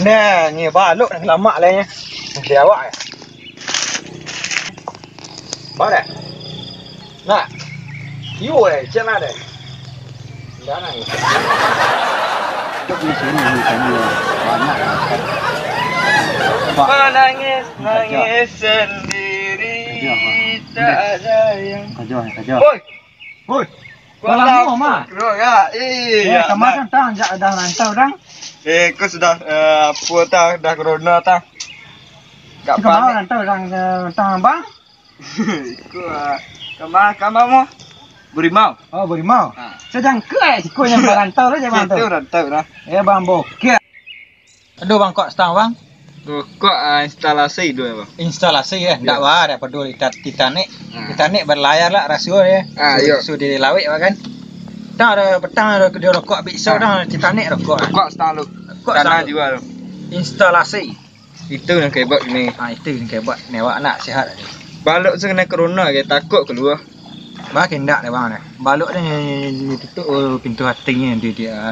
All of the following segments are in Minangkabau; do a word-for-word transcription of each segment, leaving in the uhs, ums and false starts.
Nah, ni balok dah lamak lah nya. Di awak ya. Mana? Nak. Yo eh, cina deh. Jangan. Di sini di sini banyak. Pak. Menangis, nangis sendiri, tak ada yang. Kajo, kajo. Oi. Oi. Malam tu, Mak. Bro, ya. Eh, iya, kemarin tang jak dah rantau tang. Eh, kau sudah eh, apa tang, dah corona tang. Kau bawa rantau tang, tang abang? Kau ah, kama kama mo? Burimau. Oh, Burimau. Ha. Sajangka eh siko yang barantau lah zaman tu. Itu rantau lah. Eh, bang bokek. Aduh bang, kok stang bang? Kok ah, instalasi tu ya bang? Instalasi eh, ndak wah daripada Tita- Titanic. Ah. Titanic berlayar lah rasu ya. Ah, su, iyo. Su di lawik kan. Tang ada petang ada kerja rokok abis so dah Titanic rokok. Kok stang lu? Kok tanah stang lu? Jua lu. Instalasi. Itu yang kebak ni. Ah, itu yang kebak ni awak nak sihat. Balok tu kena corona ke takut keluar. Bah kendak deh bang deh. Balok ni ditutup pintu hati ni dia.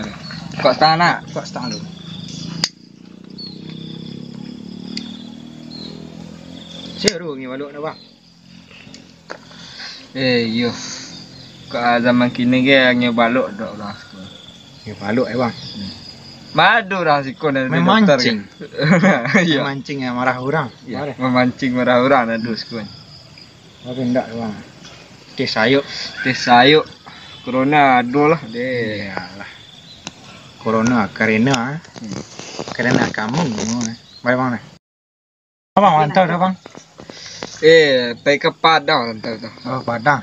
Kok stang nak? Kok stang lu? Seru ni balok ni bang. Eh, iyo. Kok zaman kini ke nyo balok dok lah. Nyo balok eh bang. Madu lah siko dari dokter. Memancing. Iya. Memancing yang marah orang. Iya. Marah. Memancing marah orang ado siko. Tapi ndak bang. Teh sayuk. Teh sayuk. Corona ado lah deh. Iyalah. Corona karena, karena kamu. Baik bang deh. Abang rantau dah bang? Eh, pai ka Padang rantau tu. Oh Padang.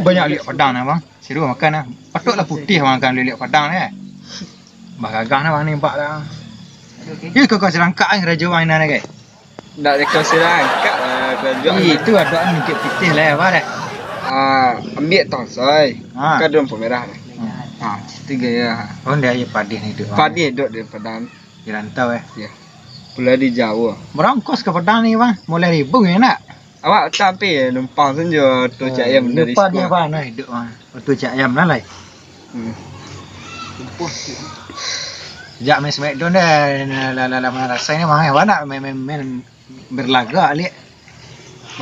Banyak liak Padang nah bang. Seru makan nah. Patutlah putih bang makan liak Padang ni. Bah gagah nah bang ni nampak dah. Iyo kau kau serangkak kan karajo bang inan ke? Ndak ada kau serangkak lah karajo. Ih, itu ada kan mungkin pitih lah apa dah. Ah, ambiak tangsoi. Ha. Ka daun merah dah. Ha. Ha, situ gaya. Oh, dia aja padih ni tu. Padih dok di Padang. Di rantau eh. Ya. Pula di Jawa. Barangkos ka Padang ni bang, mulai ribung ya nak? Awak tapi numpang sajo tu cak ayam dari lupa dia bang, nah hidup bang. Tu cak ayam lah lai. Hmm. Jak main Smackdown dah, lah lah lah mana rasai ni bang, awak nak main main main berlaga alik.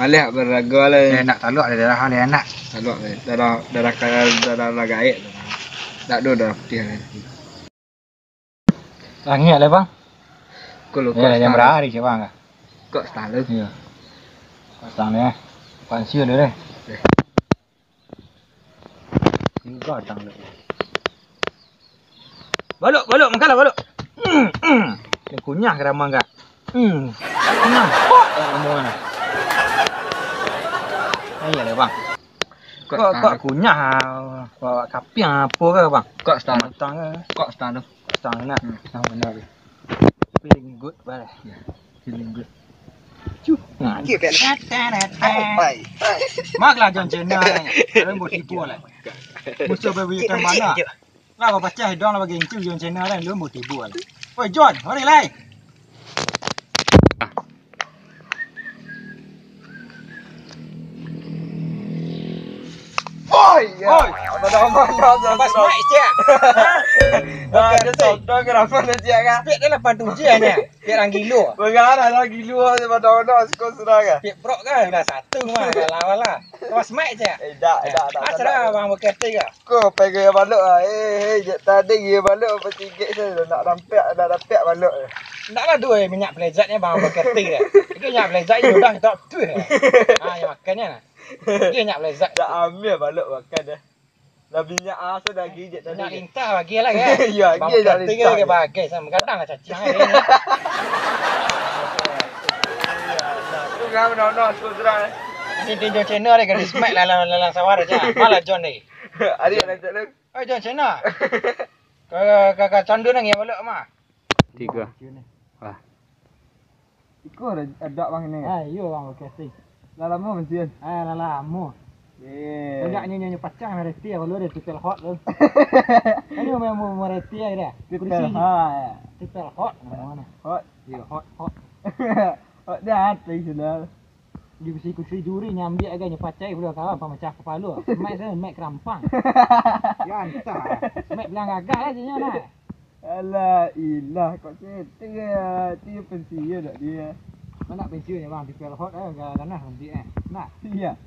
Malih berlaga lah. Eh nak taluk ada darah dia nak. Taluk darah darah darah gaek. Tak ada darah putih lah. Langik lah bang. Kok lu kok stang lu? Kok stang lu? Iya. Kok stang lu eh. Pansia lu deh. Tiga stang lu. Balok, balok, mangkalah balok. Hmm, hmm. Yang kunyah keramang kak. Hmm. Kunyah. Kok yang ngomong mana? Ayo lah bang. Kok, kok kunyah, kok kapiang apo ke bang? Kok stang. Utang ke? Kok stang tu. Kok stang nak. Hmm. Nah, benar. Feeling good, bang. Ya, feeling good. Cuh. Nah. Mak lah John Cena. Kalau mau tipu lah. Musuh bebuyutan mana? Lah bapacah hidung lah bagi incu John Cena kan lu mau tibu kan. Oi John, mari lai. Oi, ya. Oi. Pada mana tu? Lepas mic cek. Ada soto ke apa tu cek kan? Pek dia lapan tujuh ni. Pek orang gilo. Pengarah lah gilo pada mana siko sudah kan? Pek prok kan dah satu mah dah lawan lah. Lepas mic cek. Eh, dah, dah, dah. Asal abang berkata ke? Ko pai gaya balok ah. Eh, eh, jak tadi gaya balok apa tigek tu nak rampak, nak rampak balok. Ndak lah duo minyak pelezat ni bang berkati dah. Itu minyak pelezat ni udah tak tu dah. Ha, yang makan ni lah. Dia minyak pelezat. Dak ambil balok makan dah. Lah minyak ah sudah gijek tadi. Minyak lintah bagi lah kan. Ya, bang gijek berkati lintah. Ke bagai sama kadang lah cacing. Tu kan benar-benar tu terang. Ini tinjau channel ni kan smack lalang lalang sawar aja. Malah John ni. Ari nak cak lu. Oi, John Cena. Ka, ka, ka, ka candu nang yang balok mah. Tiga. Wah. Iko ada, ada bang ini. Ah, iyo bang, oke sih. Lah lama mesin. Ah, lah lama. Eh. Enggak nyo nyo pacah mereti ya, kalau ada titel hot tu. Kan nyo memang mereti ya dia. Titel hot. Titel hot namanya. Hot. Iyo, hot, hot. Hot dia hati sudah. Di kursi-kursi juri nyambiak agai nyo pacai pulo kawan pamacah kapalo. Mek se mek kerampang. Ya antah. Mek bilang gagah lah sinyo nah. Alah, ilah, kok cetek ya, tu ya pensiun dak dia. Mana pensiun ya, Bang? Di Velhot, eh, ga-, ganah nanti, eh. Nah. Iya.